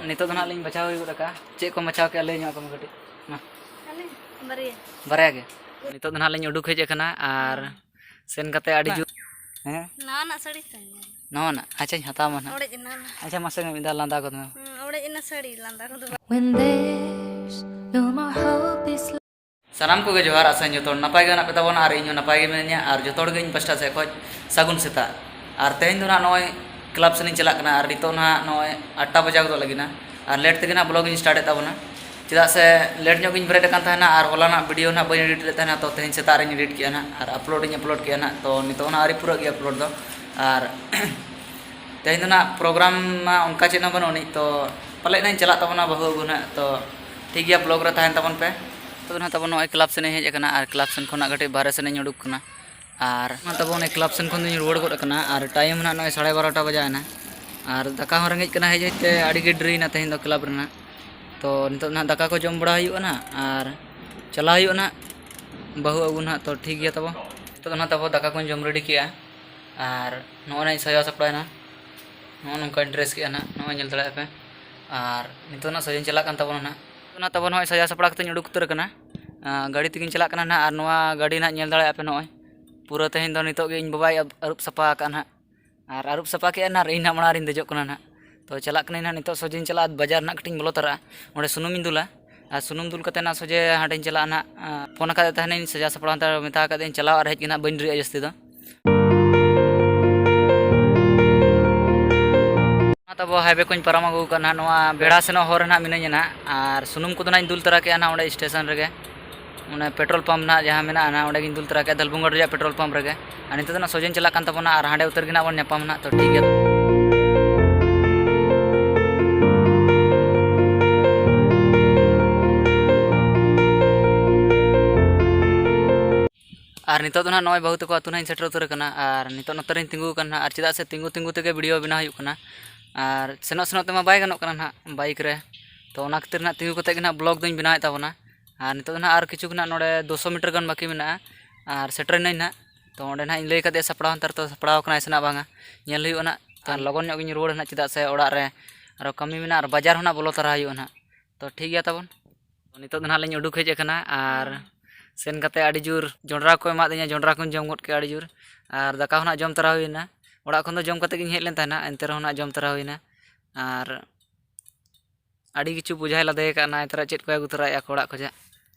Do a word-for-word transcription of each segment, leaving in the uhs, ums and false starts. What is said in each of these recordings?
ᱱᱤᱛᱚᱜ ᱫᱚ ᱱᱟᱦᱟᱜ ᱞᱤᱧ ᱵᱟᱪᱷᱟᱣ ᱦᱩᱭ ᱜᱚᱫ ᱟᱠᱟᱫᱼᱟ᱾ ᱪᱮᱫ ᱠᱚ ᱵᱟᱪᱷᱟᱣ ᱠᱮᱫᱼᱟ, ᱞᱟᱹᱭ ᱧᱚᱜ ᱟᱠᱚ ᱢᱮ ᱠᱟᱹᱴᱤᱡ᱾ ᱢᱟ᱾ ᱟᱞᱮ ᱵᱟᱨᱭᱟ᱾ ᱵᱟᱨᱭᱟ ᱜᱮ? ᱱᱤᱛᱚᱜ ᱫᱚ ᱱᱟᱦᱟᱜ ᱞᱤᱧ ᱩᱰᱩᱠ ᱦᱮᱡ ᱟᱠᱟᱱᱟ ᱟᱨ ᱥᱮᱱ ᱠᱟᱛᱮ ᱟᱹᱰᱤ ᱡᱳᱨ, ᱦᱮᱸ? ᱱᱟᱣᱟᱱᱟᱜ ᱥᱟᱹᱲᱤ ᱛᱟᱹᱧ᱾ ᱱᱟᱣᱟᱱᱟᱜ? ᱟᱪᱪᱷᱟᱧ ᱦᱟᱛᱟᱣ ᱟᱢᱟ ᱱᱟᱦᱟᱜ᱾ ᱚᱲᱮᱡ ᱮᱱᱟ ᱱᱟ᱾ ᱟᱪᱪᱷᱟ, ᱢᱟᱥᱮ ᱢᱤᱫ ᱫᱷᱟᱣ ᱞᱟᱸᱫᱟ ᱜᱚᱫ ᱢᱮ᱾ ᱦᱩᱸ, ᱚᱲᱮᱡ ᱮᱱᱟ ᱥᱟᱹᱲᱤ, ᱞᱟᱸᱫᱟ ᱠᱚᱫᱚ ᱵᱟᱝ᱾ When there's no more hope is ᱥᱟᱱᱟᱢ ᱠᱚᱜᱮ ᱡᱚᱦᱟᱨ, ᱟᱥᱟᱧ ᱡᱚᱛᱚ ᱦᱚᱲ ᱱᱟᱯᱟᱭ ᱜᱮ ᱢᱮᱱᱟᱜ ᱯᱮ ᱛᱟᱵᱚᱱᱟ ᱟᱨ ᱤᱧ ᱦᱚᱸ ᱱᱟᱯᱟᱭ ᱜᱮ ᱢᱤᱱᱟᱹᱧᱟ᱾ ᱟᱨ ᱡᱚᱛᱚ ᱦᱚᱲ ᱜᱮ ᱤᱧ ᱯᱟᱥᱴᱟ ᱥᱮᱫ ᱠᱷᱚᱱ ᱥᱟᱹᱜᱩᱱ ᱥᱮᱛᱟᱜ᱾ ᱟᱨ ᱛᱮᱦᱮᱧ ᱫᱚ ᱱᱟᱦᱟᱜ ᱱᱚᱜᱼᱚᱭ ᱠᱞᱟᱵᱽ ᱥᱮᱱ ᱤᱧ ᱪᱟᱞᱟᱜ ᱠᱟᱱᱟ ᱟᱨ ᱱᱤᱛᱚᱜ ᱱᱟᱦᱟᱜ ᱱᱚᱜᱼᱚᱭ ᱟᱴ ᱴᱟ ᱵᱟᱡᱟᱣ ᱜᱚᱫᱚᱜ ᱞᱟᱹᱜᱤᱫ ᱱᱟᱦᱟᱜ᱾ ᱟᱨ ᱞᱮᱴ ᱛᱮᱜᱮ ᱱᱟᱦᱟᱜ ᱵᱞᱚᱜ ᱤᱧ ᱥᱴᱟᱨᱴ ᱮᱫ ᱛᱟᱵᱚᱱᱟ, ᱪᱮᱫᱟᱜ ᱥᱮ ᱞᱮᱴ ᱧᱚᱜ ᱜᱤᱧ ᱵᱮᱨᱮᱫ ᱟᱠᱟᱱ ᱛᱟᱦᱮᱱᱟ ᱟᱨ ᱦᱚᱞᱟᱱᱟᱜ ᱵᱷᱤᱰᱤᱭᱳ ᱱᱟᱦᱟᱜ ᱵᱟᱹᱧ ᱮᱰᱤᱴ ᱞᱮᱫ ᱛᱟᱦᱮᱱᱟ, ᱛᱚ ᱛᱮᱦᱮᱧ ᱥᱮᱛᱟᱜ ᱨᱤᱧ ᱮᱰᱤᱴ ᱠᱮᱜᱼᱟ ᱱᱟᱦᱟᱜ ᱟᱨ ᱟᱯᱞᱳᱰ ᱤᱧ ᱟᱯᱞᱳᱰ ᱠᱮᱜᱼᱟ ᱱᱟᱦᱟᱜ᱾ ᱛᱚ ᱱᱤᱛᱚᱜ ᱱᱟᱦᱟᱜ ᱟᱹᱣᱨᱤ ᱯᱩᱨᱟᱹᱜ ᱜᱮᱭᱟ ᱟᱯᱞᱳᱰ ᱫᱚ᱾ ᱟᱨ ᱛᱮᱦᱮᱧ ᱫᱚ ᱱᱟᱦᱟᱜ ᱯᱨᱳᱜᱨᱟᱢ ᱢᱟ ᱚᱱᱠᱟ ᱪᱮᱫ ᱦᱚᱸ ᱵᱟᱹᱱᱩᱜ ᱟᱹᱱᱤᱡ, ᱛᱚ ᱯᱟᱞᱮᱫ ᱱᱟᱦᱟᱜ ᱤᱧ ᱪᱟᱞᱟᱜ ᱛᱟᱵᱚᱱᱟ ᱵᱟᱹᱦᱩ ᱟᱹᱜᱩ ᱱᱟᱦᱟᱜ᱾ ᱛᱚ ᱴᱷᱤᱠ ᱜᱮᱭᱟ, ᱵᱞᱚᱜ ᱨᱮ ᱛᱟᱦᱮᱱ ᱛᱟᱵᱚᱱ ᱯᱮ᱾ ᱱᱤᱛᱚᱜ ᱫᱚ ᱱᱟᱦᱟᱜ ᱛᱟᱵᱚᱱ ᱱᱚᱜᱼᱚᱭ ᱠᱞᱟᱵᱽ ᱥᱮᱱ ᱤᱧ ᱦᱮᱡ ᱟᱠᱟᱱᱟ ᱟᱨ ᱠᱞᱟᱵᱽ ᱥᱮᱱ ᱠᱷᱚᱱᱟᱜ ᱠᱟᱹᱴᱤᱡ ᱵᱟᱦᱨᱮ ᱥᱮᱱ ᱤᱧ ᱩᱰᱩᱠ ᱠᱟᱱᱟ᱾ ᱟᱨ ᱱᱚᱣᱟ ᱛᱟᱵᱚᱱ ᱠᱞᱟᱵᱽ ᱥᱮᱱ ᱠᱷᱚᱱ ᱫᱚᱧ ᱨᱩᱣᱟᱹᱲ ᱜᱚᱫ ᱟᱠᱟᱱᱟ ᱟᱨ ᱴᱟᱭᱤᱢ ᱱᱟᱦᱟᱜ ᱱᱚᱜᱼᱚᱭ ᱥᱟᱲᱮ ᱵᱟᱨᱚᱴᱟ ᱵᱟᱡᱟᱣ ᱮᱱᱟ᱾ ᱟᱨ ᱫᱟᱠᱟ ᱦᱚᱸ ᱨᱮᱸᱜᱮᱡ ᱠᱟᱱᱟ, ᱦᱮᱡ ᱦᱮᱡ ᱛᱮ ᱟᱹᱰᱤ ᱜᱮ ᱰᱮᱨᱤᱭᱮᱱᱟ ᱛᱮᱦᱮᱧ ᱫᱚ ᱠᱞᱟᱵᱽ ᱨᱮᱱᱟᱜ᱾ ᱛᱚ ᱱᱤᱛᱚᱜ ᱱᱟᱦᱟᱜ ᱫᱟᱠᱟ ᱠᱚ ᱡᱚᱢ ᱵᱟᱲᱟ ᱦᱩᱭᱩᱜᱼᱟ ᱱᱟᱦᱟᱜ ᱟᱨ ᱪᱟᱞᱟᱣ ᱦᱩᱭᱩᱜᱼᱟ ᱱᱟᱦᱟᱜ ᱵᱟᱹᱦᱩ ᱟᱹᱜᱩ ᱱᱟᱦᱟᱜ᱾ ᱛᱚ ᱴᱷᱤᱠ ᱜᱮᱭᱟ ᱛᱟᱵᱚ, ᱱᱤᱛᱚᱜ ᱫᱚ ᱱᱟᱦᱟᱜ ᱛᱟᱵᱚ ᱫᱟᱠᱟ ᱠᱚᱧ ᱡᱚᱢ ᱨᱮᱰᱤ ᱠᱮᱜᱼᱟ᱾ ᱟᱨ ᱱᱚᱜᱼᱚᱭ ᱱᱟᱦᱟᱜ ᱤᱧ ᱥᱟᱡᱟᱣ ᱥᱟᱯᱲᱟᱣᱮᱱᱟ, ᱱᱚᱜᱼᱚ ᱱᱚᱝᱠᱟᱧ ᱰᱨᱮᱥ ᱠᱮᱜᱼᱟ ᱱᱟᱦᱟᱜ, ᱱᱚᱜᱼᱚᱭ ᱧᱮᱞ ᱫᱟᱲᱮᱭᱟᱜᱼᱟ ᱯᱮ᱾ ᱟᱨ ᱱᱤᱛᱚᱜ ᱱᱟᱦᱟᱜ ᱥᱟᱡᱟᱣ ᱪᱟᱞᱟᱜ ᱠᱟᱱ ᱛᱟᱵᱚᱱᱟ ᱱᱟᱦᱟᱜ᱾ ᱱᱤᱛᱚᱜ ᱱᱟᱦᱟᱜ ᱛᱟᱵᱚ ᱱᱚᱜᱼᱚᱭ ᱥᱟᱡᱟᱣ ᱥᱟᱯᱲᱟᱣ ᱠᱟᱛᱮᱧ ᱩᱰᱩᱠ ᱩᱛᱟᱹᱨ ᱟᱠᱟᱱᱟ᱾ ᱟᱸ, ᱜᱟᱹᱰᱤ ᱛᱮᱜᱮᱧ ᱪᱟᱞᱟᱜ ᱠᱟᱱᱟ ᱱᱟᱦᱟᱜ᱾ ᱟᱨ ᱱᱚᱣᱟ ᱜᱟᱹᱰᱤ ᱱᱟᱦᱟᱜ ᱧᱮᱞ ᱫᱟᱲᱮᱭᱟᱜᱼᱟ ᱯᱮ ᱱᱚᱜᱼᱚᱭ, ᱯᱩᱨᱟᱹ ᱛᱮᱦᱮᱧ ᱫᱚ ᱱᱤᱛᱚᱜ ᱜᱮ ᱤᱧ ᱵᱟᱵᱟᱭ ᱟᱹᱨᱩᱵ ᱥᱟᱯᱷᱟ ᱟᱠᱟᱫᱼᱟ ᱱᱟᱦᱟᱜ᱾ ᱟᱨ ᱟᱹᱨᱩᱵ ᱥᱟᱯᱷᱟ ᱠᱮᱜᱼᱟ ᱱᱟᱦᱟᱜ, ᱤᱧ ᱱᱟᱦᱟᱜ ᱢᱟᱲᱟᱝ ᱨᱤᱧ ᱫᱮᱡᱚᱜ ᱠᱟᱱᱟ ᱱᱟᱦᱟᱜ᱾ ᱛᱚ ᱪᱟᱞᱟᱜ ᱠᱟᱹᱱᱟᱹᱧ ᱱᱟᱦᱟᱜ, ᱱᱤᱛᱚᱜ ᱥᱚᱡᱷᱮᱧ ᱪᱟᱞᱟᱜᱼᱟ ᱵᱟᱡᱟᱨ ᱱᱟᱦᱟᱜ, ᱠᱟᱹᱴᱤᱡ ᱤᱧ ᱵᱚᱞᱚ ᱛᱚᱨᱟᱜᱼᱟ, ᱚᱸᱰᱮ ᱥᱩᱱᱩᱢᱤᱧ ᱫᱩᱞᱟ᱾ ᱟᱨ ᱥᱩᱱᱩᱢ ᱫᱩᱞ ᱠᱟᱛᱮ ᱱᱟᱦᱟᱜ ᱥᱚᱡᱷᱮ ᱦᱟᱸᱰᱮᱧ ᱪᱟᱞᱟᱜᱼᱟ ᱱᱟᱦᱟᱜ᱾ ᱟᱸ, ᱯᱷᱳᱱ ᱟᱠᱟᱫᱮ ᱛᱟᱦᱮᱱᱟᱹᱧ, ᱥᱟᱡᱟᱣ ᱥᱟᱯᱲᱟᱣ ᱦᱟᱛᱟᱲ ᱢᱮᱛᱟ ᱟᱠᱟᱫᱮᱭᱟᱹᱧ, ᱪᱟᱞᱟᱣ ᱟᱨ ᱦᱮᱡ ᱜᱮ ᱱᱟᱦᱟᱜ ᱵᱟᱹᱧ ᱰᱮᱨᱤᱜᱼᱟ ᱡᱟᱹᱥᱛᱤ ᱫᱚ᱾ ᱚᱱᱟ ᱛᱟᱵᱚ ᱦᱟᱭᱣᱮ ᱠᱚᱧ ᱯᱟᱨᱚᱢ ᱟᱹᱜᱩ ᱠᱟᱜᱼᱟ ᱱᱟᱦᱟᱜ, ᱱᱚᱣᱟ ᱵᱮᱲᱟ ᱥᱮᱱᱚᱜ ᱦᱚᱨ ᱨᱮ ᱱᱟᱦᱟᱜ ᱢᱤᱱᱟᱹᱧᱟ ᱱᱟᱦᱟᱜ᱾ ᱟᱨ ᱥᱩᱱᱩᱢ ᱠᱚᱫᱚ ᱱᱟᱦᱟᱜ ᱤᱧ ᱫᱩᱞ ᱛᱚᱨᱟ ᱠᱮᱜᱼᱟ ᱱᱟᱦᱟᱜ ᱚᱸᱰᱮ ᱥᱴᱮᱥᱚᱱ ᱨᱮᱜᱮ, ᱚᱱᱮ ᱯᱮᱴᱨᱳᱞ ᱯᱟᱢᱯ ᱱᱟᱦᱟᱜ ᱡᱟᱦᱟᱸ ᱢᱮᱱᱟᱜᱼᱟ ᱱᱟᱦᱟᱜ, ᱚᱸᱰᱮ ᱜᱤᱧ ᱫᱩᱞ ᱛᱚᱨᱟ ᱠᱮᱜᱼᱟ ᱫᱷᱟᱞᱵᱷᱩᱝᱜᱚᱲ ᱨᱮᱭᱟᱜ ᱯᱮᱴᱨᱳᱞ ᱯᱟᱢᱯ ᱨᱮᱜᱮ᱾ ᱟᱨ ᱱᱤᱛᱚᱜ ᱫᱚ ᱱᱟᱦᱟᱜ ᱥᱚᱡᱷᱮᱧ ᱪᱟᱞᱟᱜ ᱠᱟᱱ ᱛᱟᱵᱚᱱᱟ ᱟᱨ ᱦᱟᱸᱰᱮ ᱩᱛᱟᱹᱨ ᱜᱮ ᱱᱟᱦᱟᱜ ᱵᱚᱱ ᱧᱟᱯᱟᱢᱟ ᱱᱟᱦᱟᱜ, ᱛᱚ ᱴᱷᱤᱠ ᱜᱮᱭᱟ᱾ ᱟᱨ ᱱᱤᱛᱚᱜ ᱫᱚ ᱱᱟᱦᱟᱜ ᱱᱚᱜᱼᱚᱭ ᱵᱟᱹᱦᱩ ᱛᱟᱠᱚ ᱟᱹᱛᱩ ᱱᱟᱦᱟᱜ ᱤᱧ ᱥᱮᱴᱮᱨ ᱩᱛᱟᱹᱨ ᱟᱠᱟᱱᱟ᱾ ᱟᱨ ᱱᱤᱛᱚᱜ ᱱᱚᱛᱮ ᱨᱤᱧ ᱛᱤᱸᱜᱩ ᱟᱠᱟᱱᱟ ᱱᱟᱦᱟᱜ, ᱟᱨ ᱪᱮᱫᱟᱜ ᱥᱮ ᱛᱤᱸᱜᱩ ᱛᱤᱸᱜᱩ ᱛᱮᱜᱮ ᱵᱷᱤᱰᱤᱭᱳ ᱵᱮᱱᱟᱣ ᱦᱩᱭᱩᱜ ᱠᱟᱱᱟ᱾ ᱟᱨ ᱥᱮᱱᱚᱜ ᱥᱮᱱᱚᱜ ᱛᱮᱢᱟ ᱵᱟᱭ ᱜᱟᱱᱚᱜ ᱠᱟᱱᱟ ᱱᱟᱦᱟᱜ ᱵᱟᱭᱤᱠ ᱨᱮ, ᱛᱚ ᱚᱱᱟ ᱠᱷᱟᱹᱛᱤᱨ ᱱᱟᱦᱟᱜ ᱛᱤᱸᱜᱩ ᱠᱟᱛᱮ ᱜᱮ ᱱᱟᱦᱟᱜ ᱵᱞᱚᱜ ᱫᱚᱧ ᱵᱮᱱᱟᱣᱮᱫ ᱛᱟᱵᱚᱱᱟ᱾ ᱟᱨ ᱱᱤᱛᱚᱜ ᱫᱚ ᱱᱟᱦᱟᱜ ᱟᱨ ᱠᱤᱪᱷᱩ ᱜᱮ ᱱᱟᱦᱟᱜ ᱱᱚᱰᱮ ᱫᱩᱥᱚ ᱢᱤᱴᱟᱨ ᱜᱟᱱ ᱵᱟᱹᱠᱤ ᱢᱮᱱᱟᱜᱼᱟ, ᱟᱨ ᱥᱮᱴᱮᱨ ᱮᱱᱟᱹᱧ ᱱᱟᱦᱟᱜ᱾ ᱛᱚ ᱚᱸᱰᱮ ᱱᱟᱦᱟᱜ ᱤᱧ ᱞᱟᱹᱭ ᱠᱟᱫᱮᱭᱟ ᱥᱟᱯᱲᱟᱣ ᱦᱟᱛᱟᱲ, ᱛᱚ ᱥᱟᱯᱲᱟᱣ ᱠᱟᱱᱟᱭ ᱥᱮ ᱱᱟᱦᱟᱜ ᱵᱟᱝᱟ, ᱧᱮᱞ ᱦᱩᱭᱩᱜᱼᱟ ᱱᱟᱦᱟᱜ᱾ ᱟᱨ ᱞᱚᱜᱚᱱ ᱧᱚᱜ ᱜᱤᱧ ᱨᱩᱣᱟᱹᱲᱟ ᱱᱟᱦᱟᱜ, ᱪᱮᱫᱟᱜ ᱥᱮ ᱚᱲᱟᱜ ᱨᱮ ᱟᱨᱚ ᱠᱟᱹᱢᱤ ᱢᱮᱱᱟᱜᱼᱟ, ᱟᱨ ᱵᱟᱡᱟᱨ ᱦᱚᱸ ᱱᱟᱜ ᱵᱚᱞᱚ ᱛᱚᱨᱟ ᱦᱩᱭᱩᱜᱼᱟ ᱱᱟᱜ᱾ ᱛᱚ ᱴᱷᱤᱠ ᱜᱮᱭᱟ ᱛᱟᱵᱚᱱ, ᱛᱚ ᱱᱤᱛᱚᱜ ᱫᱚ ᱱᱟᱜ ᱞᱤᱧ ᱩᱰᱩᱠ ᱦᱮᱡ ᱟᱠᱟᱱᱟ, ᱟᱨ ᱦᱮᱸ᱾ ᱥᱮᱱ ᱠᱟᱛᱮ ᱟᱹᱰᱤ ᱡᱳᱨ ᱡᱚᱸᱰᱨᱟ ᱠᱚ ᱮᱢᱟᱫᱤᱧᱟ, ᱡᱚᱸᱰᱨᱟ ᱠᱚᱧ ᱡᱚᱢ ᱜᱚᱫ ᱠᱮᱫᱟ ᱟᱹᱰᱤ ᱡᱳᱨ, ᱟᱨ ᱫᱟᱠᱟ ᱦᱚᱸ ᱱᱟᱜ ᱡᱚᱢ ᱛᱚᱨᱟ ᱦᱩᱭᱮᱱᱟ᱾ ᱚᱲᱟᱜ ᱠᱷᱚᱱ ᱫᱚ ᱡᱚᱢ ᱠᱟᱛᱮ ᱜᱤᱧ ᱦᱮᱡ ᱞᱮᱱ ᱛᱟᱦᱮᱱᱟ, ᱮᱱᱛᱮ ᱨᱮᱦᱚᱸ ᱱᱟᱜ ᱡᱚᱢ ᱛᱚᱨᱟ ᱦᱩᱭᱮᱱᱟ᱾ ᱟᱨ ᱟᱹᱰᱤ ᱠᱤᱪᱷᱩ ᱵᱚᱡᱷᱟᱭ ᱞᱟᱫᱮ ᱟᱠᱟᱫᱼᱟ, ᱱᱟᱭ ᱛᱟᱨᱟ ᱪᱮᱫ ᱠᱚᱭ ᱟᱹᱜᱩ ᱛᱚᱨᱟᱭᱮᱫᱼᱟ ᱠᱚ ᱚᱲᱟᱜ ᱠᱷᱚᱱᱟᱜ᱾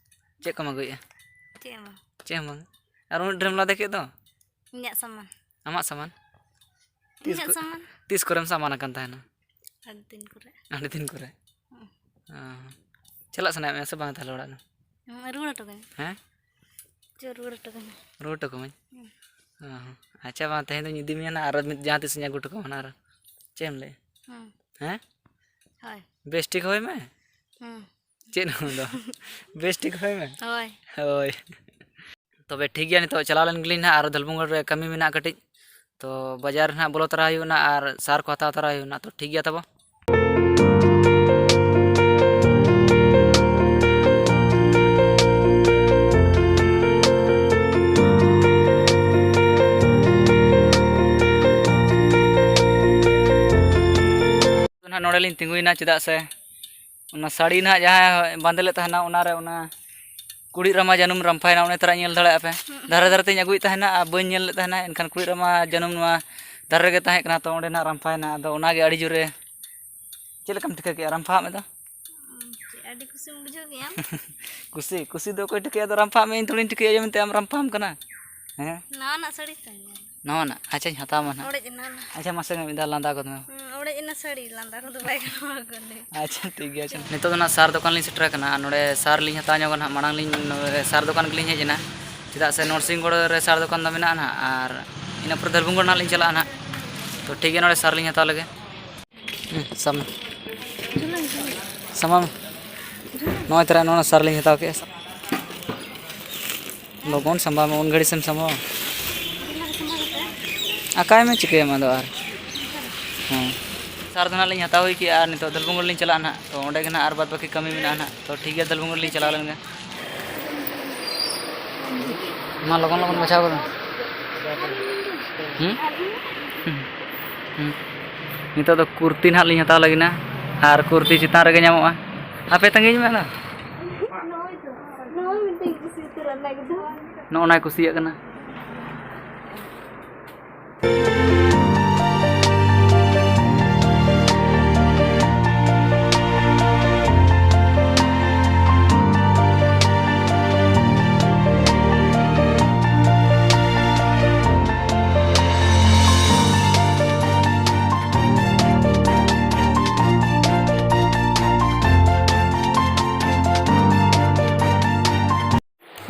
ᱪᱮᱫ ᱠᱚᱢ ᱟᱹᱜᱩᱭᱮᱫᱼᱟ? ᱪᱮᱫ ᱦᱚᱸ ᱵᱟᱝ᱾ ᱪᱮᱫ ᱦᱚᱸ ᱵᱟᱝ? ᱟᱨ ᱩᱱᱟᱹᱜ ᱰᱷᱮᱨᱮᱢ ᱞᱟᱫᱮ ᱠᱮᱫ ᱫᱚ? ᱤᱧᱟᱹᱜ ᱥᱟᱢᱟᱱ᱾ ᱟᱢᱟᱜ ᱥᱟᱢᱟᱱ? ᱛᱤᱥ ᱤᱧᱟᱹᱜ ᱠᱚ-, ᱥᱟᱢᱟᱱ᱾ ᱛᱤᱥ ᱠᱚᱨᱮᱢ ᱥᱟᱢᱟᱱ ᱟᱠᱟᱱ ᱛᱟᱦᱮᱱᱟ? ᱟᱹᱰᱤ ᱫᱤᱱ ᱠᱚᱨᱮ᱾ ᱟᱹᱰᱤ ᱫᱤᱱ ᱠᱚᱨᱮ? ᱦᱩᱸ᱾ ᱚ᱾ ᱪᱟᱞᱟᱜ ᱥᱟᱱᱟᱭᱮᱫ ᱢᱮᱭᱟ ᱥᱮ ᱵᱟᱝ ᱛᱟᱦᱚᱞᱮ ᱚᱲᱟᱜ ᱫᱚ? ᱦᱩᱸ, ᱨᱩᱣᱟᱹᱲ ᱦᱚᱴᱚ ᱠᱟᱹᱧ᱾ ᱦᱮᱸ? ᱪᱚ, ᱨᱩᱣᱟᱹᱲ ᱦᱚᱴᱚ ᱠᱟᱹᱧ᱾ ᱨᱩᱣᱟᱹᱲ ᱦᱚᱴᱚ ᱠᱟᱹᱢᱟᱹᱧ? ᱦᱩᱸ᱾ ᱚ ᱦᱚᱸ᱾ ᱟᱪᱪᱷᱟ, ᱢᱟ ᱛᱮᱦᱮᱧ ᱫᱚᱧ ᱤᱫᱤ ᱢᱮᱭᱟ ᱱᱟᱜ, ᱟᱨ ᱢᱤᱫ ᱡᱟᱦᱟᱸ ᱛᱤᱥ ᱤᱧ ᱟᱹᱜᱩ ᱦᱚᱴᱚ ᱠᱟᱢᱟ ᱱᱟᱜ ᱟᱨ᱾ ᱪᱮᱫ ᱮᱢ ᱞᱟᱹᱭᱟ? ᱦᱩᱸ᱾ ᱦᱮᱸ? ᱦᱳᱭ᱾ ᱵᱮᱥ ᱴᱷᱤᱠ ᱦᱚᱭ ᱢᱮ᱾ ᱦᱩᱸ᱾ ᱪᱮᱫ ᱦᱚᱸ ᱫᱚ? ᱵᱮᱥ ᱴᱷᱤᱠ ᱦᱚᱭ ᱢᱮ᱾ ᱦᱳᱭ᱾ ᱦᱳᱭ᱾ ᱛᱚᱵᱮ ᱴᱷᱤᱠ ᱜᱮᱭᱟ, ᱱᱤᱛᱚᱜ ᱪᱟᱞᱟᱣ ᱞᱮᱱ ᱜᱮᱞᱤᱧ ᱱᱟᱦᱟᱜ, ᱟᱨ ᱫᱷᱚᱞᱵᱷᱩᱢᱜᱚᱲ ᱨᱮ ᱠᱟᱹᱢᱤ ᱢᱮᱱᱟᱜᱼᱟ ᱠᱟᱹᱴᱤᱡ, ᱛᱚ ᱵᱟᱡᱟᱨ ᱨᱮ ᱱᱟᱦᱟᱜ ᱵᱚᱞᱚ ᱛᱚᱨᱟ ᱦᱩᱭᱩᱜᱼᱟ ᱱᱟᱦᱟᱜ, ᱟᱨ ᱥᱟᱨ ᱠᱚ ᱦᱟᱛᱟᱣ ᱛᱚᱨᱟ ᱦᱩᱭᱩᱜᱼᱟ ᱱᱟᱦᱟᱜ᱾ ᱛᱚ ᱴᱷᱤᱠ ᱜᱮᱭᱟ ᱛᱟᱵᱚ᱾ ᱱᱟᱦᱟᱜ ᱱᱚᱰᱮ ᱞᱤᱧ ᱛᱤᱸᱜᱩᱭᱮᱱᱟ, ᱪᱮᱫᱟᱜ ᱥᱮ ᱚᱱᱟ ᱥᱟᱹᱲᱤ ᱱᱟᱦᱟᱜ ᱡᱟᱦᱟᱸᱭ ᱵᱟᱸᱫᱮ ᱞᱮᱫ ᱛᱟᱦᱮᱱᱟ, ᱚᱱᱟᱨᱮ ᱚᱱᱟ ᱠᱩᱲᱤᱫ ᱨᱟᱢᱟ ᱡᱟᱹᱱᱩᱢ ᱨᱟᱢᱯᱷᱟᱭᱮᱱᱟ, ᱚᱱᱮ ᱛᱚᱨᱟ ᱧᱮᱞ ᱫᱟᱲᱮᱭᱟᱜᱼᱟ ᱯᱮ᱾ ᱦᱩᱸ᱾ ᱫᱷᱟᱨᱮ ᱫᱷᱟᱨᱮ ᱛᱮᱧ ᱟᱹᱜᱩᱭᱮᱫ ᱛᱟᱦᱮᱱᱟ ᱟᱨ ᱵᱟᱹᱧ ᱧᱮᱞ ᱞᱮᱫ ᱛᱟᱦᱮᱱᱟ, ᱮᱱᱠᱷᱟᱱ ᱠᱩᱲᱤᱫ ᱨᱟᱢᱟ ᱡᱟᱹᱱᱩᱢ ᱱᱚᱣᱟ ᱫᱷᱟᱨᱮ ᱨᱮᱜᱮ ᱛᱟᱦᱮᱸ ᱠᱟᱱᱟ, ᱛᱚ ᱚᱸᱰᱮ ᱱᱟᱦᱟᱜ ᱨᱟᱢᱯᱷᱟᱭᱮᱱᱟ᱾ ᱟᱫᱚ ᱚᱱᱟᱜᱮ ᱟᱹᱰᱤ ᱡᱳᱨᱮ, ᱪᱮᱫ ᱞᱮᱠᱟᱢ ᱴᱷᱤᱠᱟᱹ ᱠᱮᱜᱼᱟ ᱨᱟᱢᱯᱷᱟᱣᱟᱜ ᱢᱮ ᱫᱚ? ᱩᱸ, ᱪᱮᱫ ᱟᱹᱰᱤ ᱠᱩᱥᱤᱢ ᱵᱩᱡᱷᱟᱹᱣ ᱠᱮᱜᱼᱟ? ᱠᱩᱥᱤ, ᱠᱩᱥᱤ ᱫᱚ ᱚᱠᱚᱭ ᱴᱷᱤᱠᱟᱹᱭᱟ? ᱟᱫᱚ ᱨᱟᱢᱯᱷᱟᱣᱟᱜ ᱢᱮ, ᱤᱧ ᱛᱷᱚᱲᱤᱧ ᱴᱷᱤᱠᱟᱹᱭᱟ ᱡᱮ ᱢᱮᱱᱛᱮ ᱟᱢ ᱨᱟᱢᱯᱷᱟᱣᱟᱢ ᱠᱟᱱᱟ᱾ ᱦᱮᱸ? ᱱᱟᱣᱟᱱᱟᱜ ᱥᱟᱹᱲᱤ ᱛᱚ᱾ ᱱᱟᱣᱟᱱᱟᱜ? ᱟᱪᱪᱷᱟᱧ ᱦᱟᱛᱟᱣᱟ ᱱᱟᱦᱟᱜ᱾ ᱚᱲᱮᱡ ᱮᱱᱟ ᱱᱟᱦᱟᱜ᱾ ᱟᱪᱪᱷᱟ, ᱢᱟᱥᱮ ᱢᱤᱫ ᱫᱷᱟᱣ ᱞᱟᱸᱫᱟ ᱜᱚᱫ ᱢᱮ᱾ ᱦᱩᱸ, ᱚᱲᱮᱡ ᱮᱱᱟ ᱥᱟᱹᱲᱤ, ᱞᱟᱸᱫᱟ ᱠᱚᱫᱚ ᱵᱟᱭ ᱜᱟᱱᱚᱜᱼᱟ ᱠᱚ ᱞᱟᱹᱭ᱾ ᱟᱪᱪᱷᱟ, ᱴᱷᱤᱠ ᱜᱮᱭᱟ, ᱟᱪᱪᱷᱟ᱾ ᱱᱤᱛᱚᱜ ᱫᱚ ᱱᱟᱦᱟᱜ ᱥᱟᱨ ᱫᱚᱠᱟᱱ ᱞᱤᱧ ᱥᱮᱴᱮᱨ ᱟᱠᱟᱱᱟ, ᱟᱨ ᱱᱚᱰᱮ ᱥᱟᱨ ᱞᱤᱧ ᱦᱟᱛᱟᱣ ᱧᱚᱜᱟ ᱱᱟᱦᱟᱜ, ᱢᱟᱲᱟᱝ ᱞᱤᱧ ᱱᱚᱰᱮ ᱥᱟᱨ ᱫᱚᱠᱟᱱ ᱜᱮᱞᱤᱧ ᱦᱮᱡ ᱮᱱᱟ, ᱪᱮᱫᱟᱜ ᱥᱮ ᱱᱚᱨᱥᱤᱝᱜᱚᱲ ᱨᱮ ᱥᱟᱨ ᱫᱚᱠᱟᱱ ᱫᱚ ᱢᱮᱱᱟᱜᱼᱟ ᱱᱟᱦᱟᱜ, ᱟᱨ ᱤᱱᱟᱹ ᱯᱚᱨᱮ ᱫᱷᱚᱞᱵᱷᱩᱢᱜᱚᱲ ᱱᱟᱦᱟᱜ ᱞᱤᱧ ᱪᱟᱞᱟᱜᱼᱟ ᱱᱟᱦᱟᱜ᱾ ᱛᱚ, ᱴᱷᱤᱠ ᱜᱮᱭᱟ, ᱱᱚᱰᱮ ᱥᱟᱨ ᱞᱤᱧ ᱦᱟᱛᱟᱣ ᱞᱮᱜᱮ᱾ ᱦᱩᱸ, ᱥᱟᱢ-, ᱥᱟᱢᱟᱢ᱾ ᱱᱚᱜᱼᱚᱭ ᱛᱚᱨᱟ ᱱᱚᱣᱟ ᱥᱟᱨ ᱞᱤᱧ ᱦᱟᱛᱟᱣ ᱠᱮᱜᱼᱟ᱾ ᱞᱚᱜᱚᱱ ᱥᱟᱢᱵᱟᱣ ᱢᱮ, ᱩᱱ ᱜᱷᱟᱹᱲᱤᱡ ᱥᱮᱢ ᱥᱟᱢᱵᱟᱣᱟ᱾ ᱟᱠᱟᱭ ᱢᱮ, ᱪᱤᱠᱟᱹᱭᱟᱢ ᱟᱫᱚ ᱟᱨ᱾ ᱦᱮᱸ᱾ ᱥᱟᱨ ᱫᱚ ᱱᱟᱦᱟᱜ ᱞᱤᱧ ᱦᱟᱛᱟᱣ ᱦᱩᱭ ᱠᱮᱜᱼᱟ, ᱟᱨ ᱱᱤᱛᱚᱜ ᱫᱷᱚᱞᱵᱷᱩᱢᱜᱚᱲ ᱞᱤᱧ ᱪᱟᱞᱟᱜᱼᱟ ᱱᱟᱦᱟᱜ᱾ ᱛᱚ, ᱚᱸᱰᱮ ᱜᱮ ᱱᱟᱦᱟᱜ ᱟᱨ ᱵᱟᱫᱽ ᱵᱟᱹᱠᱤ ᱠᱟᱹᱢᱤ ᱢᱮᱱᱟᱜᱼᱟ ᱱᱟᱦᱟᱜ᱾ ᱛᱚ, ᱴᱷᱤᱠ ᱜᱮᱭᱟ, ᱫᱷᱚᱞᱵᱷᱩᱢᱜᱚᱲ ᱞᱤᱧ ᱪᱟᱞᱟᱣ ᱞᱮᱱ ᱜᱮ᱾ ᱢᱟ, ᱞᱚᱜᱚᱱ ᱞᱚᱜᱚᱱ ᱵᱟᱪᱷᱟᱣ ᱠᱚᱨᱮ᱾ ᱦᱩᱸ? ᱦᱩᱸ᱾ ᱦᱩᱸ᱾ ᱱᱤᱛᱚᱜ ᱫᱚ ᱠᱩᱨᱛᱤ ᱱᱟᱦᱟᱜ ᱞᱤᱧ ᱦᱟᱛᱟᱣ ᱞᱟᱹᱜᱤᱫ ᱱᱟ, ᱟᱨ ᱠᱩᱨᱛᱤ ᱪᱮᱛᱟᱱ ᱨᱮᱜᱮ ᱧᱟᱢᱚᱜᱼᱟ᱾ ᱟᱯᱮ ᱛᱟᱺᱜᱤᱧ ᱢᱮ ᱱᱟ᱾ ᱱᱚᱜᱼᱚᱭ ᱢᱤᱫᱴᱮᱱ ᱠᱩᱥᱤ ᱩᱛᱟᱹᱨ ᱟᱞᱮ ᱠᱟᱱᱟ᱾ ᱱᱚᱜᱼᱚ ᱱᱟᱭ ᱠᱩᱥᱤᱭᱟᱜ ᱠᱟᱱᱟ᱾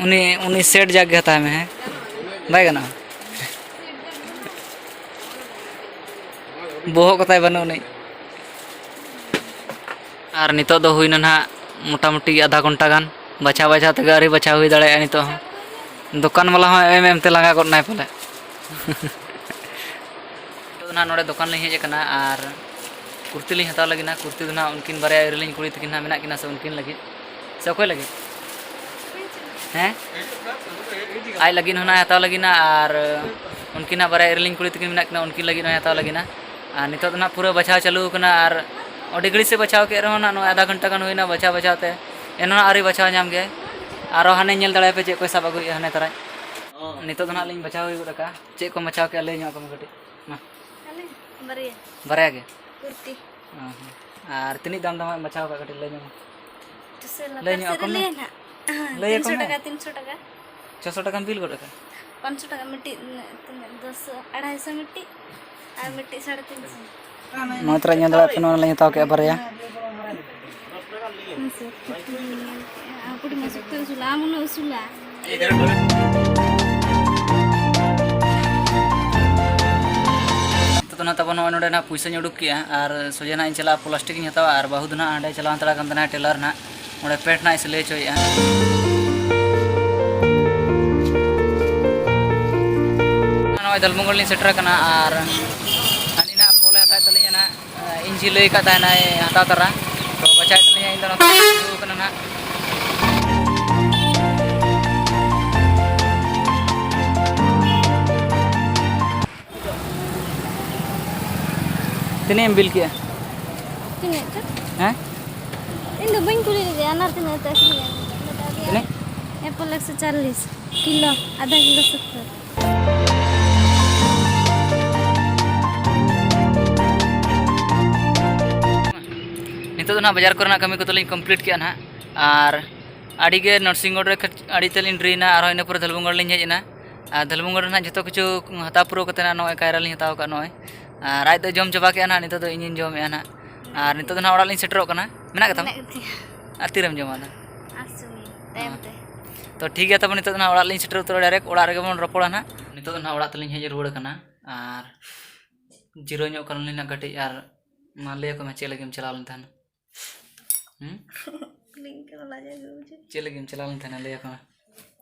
ᱩᱱᱤ, ᱩᱱᱤ ᱥᱮᱴ ᱡᱟᱜᱽ ᱜᱮ ᱦᱟᱛᱟᱣ ᱢᱮ, ᱦᱮᱸ? ᱵᱟᱭ ᱜᱟᱱᱚᱜᱼᱟ? ᱵᱚᱦᱚᱜ ᱠᱚᱛᱟᱭ ᱵᱟᱹᱱᱩᱜ ᱟᱹᱱᱤᱡ᱾ ᱟᱨ ᱱᱤᱛᱚᱜ ᱫᱚ ᱦᱩᱭᱱᱟ ᱱᱟᱦᱟᱜ ᱢᱚᱴᱟᱢᱩᱴᱤ ᱟᱫᱷᱟ ᱜᱷᱚᱱᱴᱟ ᱜᱟᱱ᱾ ᱵᱟᱪᱷᱟᱣ ᱵᱟᱪᱷᱟᱣ ᱛᱮᱜᱮ ᱟᱹᱣᱨᱤ ᱵᱟᱪᱷᱟᱣ ᱦᱩᱭ ᱫᱟᱲᱮᱭᱟᱜᱼᱟ ᱱᱤᱛᱚᱜ ᱦᱚᱸ᱾ ᱫᱚᱠᱟᱱ ᱵᱟᱞᱟ ᱦᱚᱸ ᱮᱢ ᱮᱢ ᱛᱮ ᱞᱟᱸᱜᱟ ᱜᱚᱫ ᱱᱟᱭ ᱯᱟᱞᱮ᱾ ᱱᱤᱛᱚᱜ ᱫᱚ ᱱᱟᱦᱟᱜ ᱱᱚᱰᱮ ᱫᱚᱠᱟᱱ ᱞᱤᱧ ᱦᱮᱡ ᱟᱠᱟᱱᱟ ᱟᱨ ᱠᱩᱨᱛᱤ ᱞᱤᱧ ᱦᱟᱛᱟᱣ ᱞᱟᱹᱜᱤᱫ ᱱᱟᱦᱟᱜ᱾ ᱠᱩᱨᱛᱤ ᱫᱚ ᱱᱟᱦᱟᱜ ᱩᱱᱠᱤᱱ ᱵᱟᱨᱭᱟ ᱤᱨᱤᱞᱤᱧ ᱠᱩᱲᱤ ᱛᱟᱹᱠᱤᱱ ᱱᱟᱦᱟᱜ ᱢᱮᱱᱟᱜ ᱠᱤᱱᱟ ᱥᱮ ᱩᱱᱠᱤᱱ ᱞᱟᱹᱜᱤᱫ? ᱥᱮ ᱚᱠᱚᱭ ᱞᱟᱹᱜᱤᱫ? ᱦᱮᱸ? ᱟᱡ ᱞᱟᱹᱜᱤᱫ ᱦᱚᱸ ᱱᱟᱦᱟᱜ ᱦᱟᱛᱟᱣ ᱞᱟᱹᱜᱤᱫ ᱱᱟᱦᱟᱜ, ᱟᱨ ᱩᱱᱠᱤᱱ ᱱᱟᱦᱟᱜ ᱵᱟᱨᱭᱟ ᱤᱨᱤᱞᱤᱧ ᱠᱩᱲᱤ ᱛᱟᱹᱠᱤᱱ ᱢᱮᱱᱟᱜ ᱠᱤᱱᱟ, ᱩᱱᱠᱤᱱ ᱞᱟᱹᱜᱤᱫ ᱦᱚᱸ ᱦᱟᱛᱟᱣ ᱞᱟᱹᱜᱤᱫ ᱱᱟᱦᱟᱜ᱾ ᱟᱨ ᱱᱤᱛᱚᱜ ᱫᱚ ᱱᱟᱦᱟᱜ ᱯᱩᱨᱟᱹ ᱵᱟᱪᱷᱟᱣ ᱪᱟᱹᱞᱩ ᱟᱠᱟᱱᱟ, ᱟᱨ ᱟᱹᱰᱤ ᱜᱷᱟᱹᱲᱤᱡ ᱥᱮ ᱵᱟᱪᱷᱟᱣ ᱠᱮᱫ ᱨᱮᱦᱚᱸ ᱱᱟᱦᱟᱜ, ᱱᱚᱜᱼᱚᱭ ᱟᱫᱷᱟ ᱜᱷᱚᱱᱴᱟ ᱜᱟᱱ ᱦᱩᱭᱱᱟ ᱵᱟᱪᱷᱟᱣ ᱵᱟᱪᱷᱟᱣ ᱛᱮ᱾ ᱮᱱᱦᱚᱸ ᱟᱹᱣᱨᱤ ᱵᱟᱪᱷᱟᱣ ᱧᱟᱢ ᱜᱮᱭᱟᱭ᱾ ᱟᱨᱚ ᱦᱟᱱᱮ ᱧᱮᱞ ᱫᱟᱲᱮᱭᱟᱯᱮ ᱪᱮᱫ ᱠᱚᱭ ᱥᱟᱵ ᱟᱹᱜᱩᱭᱮᱫᱼᱟ ᱦᱟᱱᱮ ᱛᱟᱨᱟᱭ᱾ ᱱᱤᱛᱚᱜ ᱫᱚ ᱱᱟᱦᱟᱜ ᱞᱤᱧ ᱵᱟᱪᱷᱟᱣ ᱦᱩᱭ ᱜᱚᱫ ᱟᱠᱟᱫᱼᱟ᱾ ᱪᱮᱫ ᱠᱚ ᱵᱟᱪᱷᱟᱣ ᱠᱮᱫᱼᱟ ᱞᱟᱹᱭ ᱧᱚᱜ ᱟᱠᱚ ᱢᱮ ᱠᱟᱹᱴᱤᱡ᱾ ᱢᱟ᱾ ᱟᱞᱮ ᱵᱟᱨᱭᱟ᱾ ᱵᱟᱨᱭᱟ ᱜᱮ? ᱠᱩᱨᱛᱤ᱾ ᱚ ᱦᱚᱸ᱾ ᱟᱨ ᱛᱤᱱᱟᱹᱜ ᱫᱟᱢ ᱫᱟᱢᱟᱜ ᱮᱢ ᱵᱟᱪᱷᱟᱣ ᱟᱠᱟᱫ ᱠᱟᱹᱴᱤᱡ ᱞᱟᱹᱭ ᱧᱚᱜ ᱢᱮ᱾ ᱪᱮᱫ ᱥᱮ ᱞᱟᱹᱭ ᱞᱟᱛᱟᱨ ᱧᱚᱜ ᱥᱮᱫ ᱟᱠᱚ ᱨᱮ ᱢᱮ᱾ ᱞᱟᱹᱭ ᱦᱮᱱᱟᱜ᱾ ᱞᱟᱹᱭ ᱟᱠᱚ ᱛᱤᱱᱥᱚ ᱢᱮ᱾ ᱴᱟᱠᱟ, ᱛᱤᱱᱥᱚ ᱴᱟᱠᱟ᱾ ᱪᱷᱚᱥᱚ ᱴᱟᱠᱟᱢ ᱵᱤᱞ ᱜᱚᱫ ᱟᱠᱟᱫ? ᱯᱟᱸᱪᱥᱚ ᱴᱟᱠᱟ ᱢᱤᱫᱴᱤᱡ, ᱛᱤᱱᱟᱹᱜ, ᱫᱚᱥ, ᱟᱲᱟᱭᱥᱚ ᱢᱤᱫᱴᱤᱡ ᱟᱨ ᱢᱤᱫᱴᱤᱡ ᱥᱟᱲᱮ ᱛᱤᱱᱥᱚ᱾ ᱱᱚᱣᱟ ᱛᱚᱨᱟ ᱧᱮᱞ ᱫᱟᱲᱮᱭᱟᱜ ᱯᱮ, ᱱᱚᱣᱟ ᱞᱤᱧ ᱦᱟᱛᱟᱣ ᱠᱮᱫᱼᱟ ᱵᱟᱨᱭᱟ᱾ ᱦᱮᱸ ᱥᱮ, ᱠᱩᱨᱛᱤ ᱞᱤᱧ ᱧᱮᱞ ᱠᱮᱫᱼᱟ᱾ ᱟᱨ ᱠᱩᱴᱤ ᱢᱟ ᱥᱚᱠᱛᱚ ᱩᱥᱩᱞᱟ, ᱟᱢ ᱩᱱᱟᱹᱜ ᱩᱥᱩᱞᱟ᱾ ᱱᱤᱛᱚᱜ ᱫᱚ ᱱᱟᱦᱟᱜ ᱛᱟᱵᱚᱱ ᱱᱚᱜᱼᱚᱭ ᱱᱚᱰᱮ ᱱᱟᱦᱟᱜ ᱯᱩᱭᱥᱟᱹᱧ ᱩᱰᱩᱠ ᱠᱮᱜᱼᱟ ᱟᱨ ᱥᱚᱡᱷᱮ ᱱᱟᱦᱟᱜ ᱤᱧ ᱪᱟᱞᱟᱜᱼᱟ ᱯᱞᱟᱥᱴᱤᱠ ᱤᱧ ᱦᱟᱛᱟᱣᱟ, ᱟᱨ ᱵᱟᱹᱦᱩ ᱫᱚ ᱱᱟᱦᱟᱜ ᱦᱟᱸᱰᱮ ᱪᱟᱞᱟᱣ ᱦᱟᱛᱟᱲ ᱟᱠᱟᱱ ᱛᱟᱦᱮᱱᱟ ᱴᱮᱞᱟᱨ ᱱᱟᱦᱟᱜ, ᱚᱸᱰᱮ ᱯᱮᱱᱴ ᱱᱟᱦᱟᱜ ᱮ ᱥᱤᱞᱟᱹᱭ ᱦᱚᱪᱚᱭᱮᱫᱼᱟ᱾ ᱱᱚᱜᱼᱚᱭ ᱫᱟᱞᱢᱩᱜᱚᱲ ᱞᱤᱧ ᱥᱮᱴᱮᱨ ᱟᱠᱟᱱᱟ ᱟᱨ ᱦᱟᱹᱱᱤ ᱱᱟᱦᱟᱜ ᱵᱚᱞᱮ ᱦᱟᱛᱟᱣᱮᱫ ᱛᱟᱹᱞᱤᱧᱟ ᱱᱟᱦᱟᱜ᱾ ᱤᱧ ᱡᱷᱤ ᱞᱟᱹᱭ ᱟᱠᱟᱫ ᱛᱟᱦᱮᱱᱟᱭ ᱦᱟᱛᱟᱣ ᱛᱟᱨᱟ, ᱛᱚ ᱵᱟᱪᱷᱟᱣᱮᱫ ᱛᱟᱹᱞᱤᱧᱟ ᱤᱧ ᱫᱚ ᱱᱚᱛᱮ ᱫᱩᱲᱩᱵ ᱟᱠᱟᱱᱟ ᱱᱟᱦᱟᱜ᱾ ᱛᱤᱱᱟᱹᱜ ᱮᱢ ᱵᱤᱞ ᱠᱮᱜᱼᱟ? ᱛᱤᱱᱟᱹᱜ ᱪᱚ? ᱦᱮᱸ? ᱤᱧ ᱫᱚ ᱵᱟᱹᱧ ᱠᱩᱞᱤ ᱞᱮᱫᱮᱭᱟ, ᱚᱱᱟ ᱛᱤᱱᱟᱹᱜ ᱛᱮ ᱟᱹᱠᱷᱨᱤᱧᱟ? ᱛᱤᱱᱟᱹᱜ? ᱮᱯᱚᱞ ᱮᱠᱥᱚ ᱪᱟᱞᱞᱤᱥ ᱠᱤᱞᱳ, ᱟᱫᱷᱟ ᱠᱤᱞᱳ ᱥᱚᱛᱛᱚᱨ᱾ ᱱᱤᱛᱚᱜ ᱫᱚ ᱱᱟᱦᱟᱜ ᱵᱟᱡᱟᱨ ᱠᱚᱨᱮᱱᱟᱜ ᱠᱟᱹᱢᱤ ᱠᱚᱫᱚ ᱞᱤᱧ complete ᱠᱮᱜᱼᱟ ᱱᱟᱦᱟᱜ, ᱟᱨ ᱟᱹᱰᱤ ᱜᱮ ᱱᱚᱨᱥᱤᱝᱜᱚᱲ ᱨᱮ ᱠᱷᱟᱹᱪ-, ᱟᱹᱰᱤ ᱛᱮᱫ ᱞᱤᱧ ᱰᱮᱨᱤᱭᱮᱱᱟ, ᱟᱨᱦᱚᱸ ᱤᱱᱟᱹ ᱯᱚᱨᱮ ᱫᱷᱟᱹᱞᱵᱩᱝᱜᱚᱲ ᱞᱤᱧ ᱦᱮᱡ ᱮᱱᱟ᱾ ᱟᱨ ᱫᱷᱟᱹᱞᱵᱩᱝᱜᱚᱲ ᱨᱮ ᱱᱟᱦᱟᱜ ᱡᱷᱚᱛᱚ ᱠᱤᱪᱷᱩ ᱦᱟᱛᱟᱣ ᱯᱩᱨᱟᱹᱣ ᱠᱟᱛᱮ ᱱᱟᱦᱟᱜ ᱱᱚᱜᱼᱚᱭ ᱠᱟᱭᱨᱟ ᱞᱤᱧ ᱦᱟᱛᱟᱣ ᱟᱠᱟᱫ ᱱᱚᱜᱼᱚᱭ, ᱟᱨ ᱟᱡ ᱫᱚ ᱡᱚᱢ ᱪᱟᱵᱟ ᱠᱮᱜᱼᱟ ᱱᱟᱦᱟᱜ, ᱱᱤᱛᱚᱜ ᱫᱚ ᱤᱧᱤᱧ ᱡᱚᱢᱮᱜᱼᱟ ᱱᱟᱦᱟᱜ᱾ ᱟᱨ ᱱᱤᱛᱚᱜ ᱫᱚ ᱱᱟᱦᱟᱜ ᱚᱲᱟᱜ ᱞᱤᱧ ᱥᱮᱴᱮᱨᱚᱜ ᱠᱟᱱᱟ᱾ ᱢᱮᱱᱟᱜ ᱜᱮᱛᱟᱢᱟ? ᱢᱮᱱᱟᱜ ᱜᱮᱛᱤᱧᱟ᱾ ᱟᱨ ᱛᱤᱨᱮᱢ ᱡᱚᱢᱟ ᱟᱫᱚ? ᱟᱨ ᱥᱚᱢᱚᱭ ᱛᱟᱭᱚᱢ ᱦᱮᱸ᱾ ᱛᱮ᱾ ᱛᱚ ᱴᱷᱤᱠ ᱜᱮᱭᱟ, ᱛᱟᱵᱚᱱ ᱱᱤᱛᱚᱜ ᱫᱚ ᱱᱟᱦᱟᱜ ᱚᱲᱟᱜ ᱞᱤᱧ ᱥᱮᱴᱮᱨ ᱩᱛᱟᱹᱨᱚᱜᱼᱟ, direct ᱚᱲᱟᱜ ᱨᱮᱜᱮ ᱵᱚᱱ ᱨᱚᱯᱚᱲᱟ ᱱᱟᱦᱟᱜ᱾ ᱱᱤᱛᱚᱜ ᱫᱚ ᱱᱟᱦᱟᱜ ᱚᱲᱟᱜ ᱛᱮᱞᱤᱧ ᱦᱮᱡ ᱨᱩᱣᱟᱹᱲ ᱠᱟᱱᱟ, ᱟᱨ ᱡᱤᱨᱟᱹᱣ ᱧᱚᱜ ᱠᱟᱱᱟᱞᱤᱧ ᱱᱟᱦᱟᱜ ᱠᱟᱹᱴᱤᱡ, ᱟᱨ ᱢᱟ ᱞᱟᱹᱭ ᱟᱠᱚ ᱢᱮ ᱪᱮᱫ ᱞᱟᱹᱜᱤᱫ ᱮᱢ ᱪᱟᱞᱟᱣ ᱞᱮᱱ ᱛᱟᱦᱮᱱᱟ? ᱦᱩᱸ? ᱠᱩᱞᱤᱧ ᱠᱟᱱᱟ, ᱞᱟᱡᱟᱣ ᱜᱮ ᱵᱩᱡᱷᱟᱹᱜ᱾ ᱪᱮᱫ ᱞᱟᱹᱜᱤᱫ ᱮᱢ ᱪᱟᱞᱟᱣ ᱞᱮᱱ ᱛᱟᱦᱮᱱᱟ? ᱞᱟᱹᱭ ᱟᱠᱚ ᱢᱮ᱾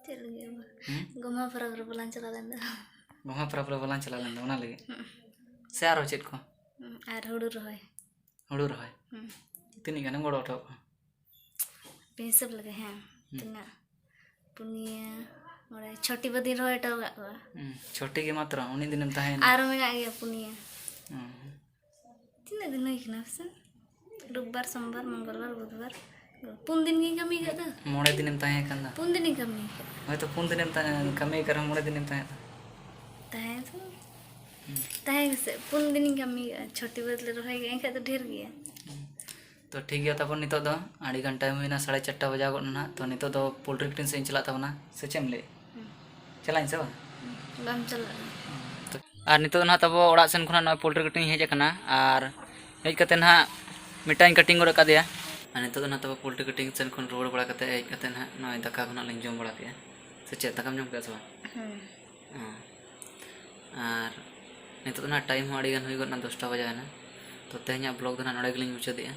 ᱪᱮᱫ ᱞᱟᱹᱜᱤᱫ ᱦᱚᱸ ᱵᱟᱝ᱾ ᱦᱩᱸ? ᱜᱚᱢᱦᱟ ᱯᱚᱨᱚᱵᱽ ᱨᱮ ᱵᱟᱞᱟᱝ ᱪᱟᱞᱟᱣ ᱞᱮᱱ ᱫᱚ᱾ ᱜᱚᱢᱦᱟ ᱯᱚᱨᱚᱵᱽ ᱨᱮ ᱵᱟᱞᱟᱝ ᱪᱟᱞᱟᱣ ᱞᱮᱱ ᱫᱚ, ᱚᱱᱟ ᱞᱟᱹᱜᱤᱫ? ᱦᱩᱸ᱾ ᱥᱮ ᱟᱨᱚ ᱪᱮᱫ ᱠᱚ? ᱦᱩᱸ, ᱟᱨ ᱦᱩᱲᱩ ᱨᱚᱦᱚᱭ᱾ ᱦᱩᱲᱩ ᱨᱚᱦᱚᱭ? ᱦᱩᱸ᱾ ᱛᱤᱱᱟᱹᱜ ᱜᱟᱱᱮᱢ ᱜᱚᱲᱚ ᱦᱚᱴᱚ ᱠᱟᱜᱼᱟ? ᱯᱮ ᱦᱤᱥᱟᱹᱵ ᱞᱮᱠᱟ, ᱦᱮᱸ᱾ ᱦᱩᱸ᱾ ᱛᱤᱱᱟᱹᱜ? ᱯᱩᱱᱭᱟᱹ, ᱢᱚᱬᱮ, ᱪᱷᱚᱴᱤ ᱵᱟᱹᱫᱤᱧ ᱨᱚᱦᱚᱭ ᱦᱚᱴᱚ ᱟᱠᱟᱫ ᱠᱚᱣᱟ᱾ ᱦᱩᱸ, ᱪᱷᱚᱴᱤ ᱜᱮ ᱢᱟᱛᱨᱚ, ᱩᱱᱤ ᱫᱤᱱᱮᱢ ᱛᱟᱦᱮᱸᱭᱮᱱᱟ᱾ ᱟᱨᱚ ᱢᱮᱱᱟᱜ ᱜᱮᱭᱟ ᱯᱩᱱᱭᱟᱹ᱾ ᱦᱩᱸ᱾ ᱛᱤᱱᱟᱹᱜ ᱫᱤᱱ ᱦᱩᱭ ᱠᱟᱱᱟ ᱥᱮ? ᱨᱳᱵᱵᱟᱨ, ᱥᱳᱢᱵᱟᱨ, ᱢᱚᱝᱜᱚᱞᱵᱟᱨ, ᱵᱩᱫᱷᱵᱟᱨ, ᱯᱩᱱ ᱫᱤᱱ ᱜᱤᱧ ᱠᱟᱹᱢᱤ ᱟᱠᱟᱫ ᱫᱚ᱾ ᱢᱚᱬᱮ ᱫᱤᱱᱮᱢ ᱛᱟᱦᱮᱸ ᱠᱟᱱ ᱫᱚ᱾ ᱯᱩᱱ ᱫᱤᱱᱤᱧ ᱠᱟᱹᱢᱤ ᱟᱠᱟᱫ᱾ ᱦᱳᱭᱛᱚ, ᱯᱩᱱ ᱫᱤᱱᱮᱢ ᱛᱟᱦᱮᱸ, ᱠᱟᱹᱢᱤ ᱟᱠᱟᱫ ᱨᱮᱦᱚᱸ ᱢᱚᱬᱮ ᱫᱤᱱᱮᱢ ᱛᱟᱦᱮᱸ ᱠᱟᱱᱟ᱾ ᱛᱟᱦᱮᱸ ᱫᱚ᱾ ᱦᱩᱸ᱾ ᱛᱟᱦᱮᱸ ᱜᱮᱥᱮ, ᱯᱩᱱ ᱫᱤᱱᱤᱧ ᱠᱟᱹᱢᱤ ᱟᱠᱟᱫ, ᱪᱷᱚᱴᱤ ᱵᱟᱹᱫᱽ ᱞᱮ ᱨᱚᱦᱚᱭ ᱜᱮᱭᱟ, ᱮᱱᱠᱷᱟᱡ ᱫᱚ ᱰᱷᱮᱨ ᱜᱮᱭᱟ᱾ ᱦᱩᱸ᱾ ᱛᱚ ᱴᱷᱤᱠ ᱜᱮᱭᱟ, ᱛᱟᱨᱯᱚᱨ ᱱᱤᱛᱚᱜ ᱫᱚ ᱟᱹᱰᱤ ᱜᱟᱱ time ᱦᱩᱭᱱᱟ, ᱥᱟᱲᱮ ᱪᱟᱨᱴᱟ ᱵᱟᱡᱟᱣ ᱜᱚᱫ ᱮᱱᱟ᱾ ᱛᱚ ᱱᱤᱛᱚᱜ ᱫᱚ poultry ᱠᱟᱹᱴᱤᱝ ᱥᱮᱫ ᱤᱧ ᱪᱟᱞᱟᱜ ᱛᱟᱵᱚᱱᱟ, ᱥᱮ ᱪᱮᱫ ᱮᱢ ᱞᱟᱹᱭᱮᱫ? ᱦᱩᱸ᱾ ᱪᱟᱞᱟᱜ ᱟᱹᱧ ᱥᱮ ᱵᱟᱝ? ᱵᱟᱢ ᱪᱟᱞᱟᱜᱼᱟ? ᱛᱚ, ᱟᱨ ᱱᱤᱛᱚᱜ ᱫᱚ ᱱᱟᱦᱟᱜ ᱛᱟᱵᱚ ᱚᱲᱟᱜ ᱥᱮᱱ ᱠᱷᱚᱱᱟᱜ ᱱᱚᱜᱼᱚᱭ poultry ᱠᱟᱹᱴᱤᱝ ᱤᱧ ᱦᱮᱡ ᱟᱠᱟᱱᱟ, ᱟᱨ ᱦᱮᱡ ᱠᱟᱛᱮ ᱱᱟᱦᱟᱜ ᱢᱤᱫᱴᱟᱝ ᱤᱧ cutting ᱜᱚᱫ ᱟᱠᱟᱫᱮᱭᱟ᱾ ᱟᱨ ᱱᱤᱛᱚᱜ ᱫᱚ ᱱᱟᱦᱟᱜ ᱛᱟᱵᱚ poultry cutting ᱥᱮᱱ ᱠᱷᱚᱱ ᱨᱩᱣᱟᱹᱲ ᱵᱟᱲᱟ ᱠᱟᱛᱮ ᱦᱮᱡ ᱠᱟᱛᱮ ᱱᱟᱦᱟᱜ ᱱᱚᱜᱼᱚᱭ ᱫᱟᱠᱟ ᱠᱚ ᱱᱟᱦᱟᱜ ᱞᱤᱧ ᱡᱚᱢ ᱵᱟᱲᱟ ᱠᱮᱜᱼᱟ᱾ ᱥᱮ ᱪᱮᱫ, ᱫᱟᱠᱟᱢ ᱡᱚᱢ ᱠᱮᱜᱼᱟ ᱥᱮ ᱵᱟᱝ? ᱦᱩᱸ᱾ ᱦᱮᱸ᱾ ᱟᱨ ᱱᱤᱛᱚᱜ ᱫᱚ ᱱᱟᱦᱟᱜ time ᱦᱚᱸ ᱟᱹᱰᱤ ᱜᱟᱱ ᱦᱩᱭ ᱜᱚᱫ ᱮᱱᱟ, ᱫᱚᱥᱴᱟ ᱵᱟᱡᱟᱣᱮᱱᱟ᱾ ᱛᱚ ᱛᱮᱦᱮᱧᱟᱜ vlog ᱫᱚ ᱱᱟᱦᱟᱜ ᱱᱚᱰᱮ ᱜᱮᱞᱤᱧ ᱢᱩᱪᱟᱹᱫᱮᱜᱼᱟ᱾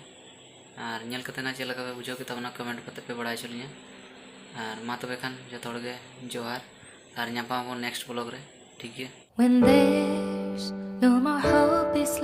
ᱟᱨ ᱧᱮᱞ ᱠᱟᱛᱮ ᱱᱟᱦᱟᱜ ᱪᱮᱫ ᱞᱮᱠᱟ ᱯᱮ ᱵᱩᱡᱷᱟᱹᱣ ᱠᱮᱫᱟ, ᱚᱱᱟ comment ᱠᱟᱛᱮ ᱯᱮ ᱵᱟᱲᱟᱭ ᱦᱚᱪᱚ ᱞᱤᱧᱟ᱾ ᱟᱨ ᱢᱟ ᱛᱚᱵᱮ ᱠᱷᱟᱱ ᱡᱚᱛᱚ ᱦᱚᱲ ᱜᱮ ᱡᱚᱦᱟᱨ, ᱟᱨ ᱧᱟᱯᱟᱢ ᱟᱵᱚᱱ next vlog ᱨᱮ, ᱴᱷᱤᱠ ᱜᱮᱭᱟ? When there's no more hope, this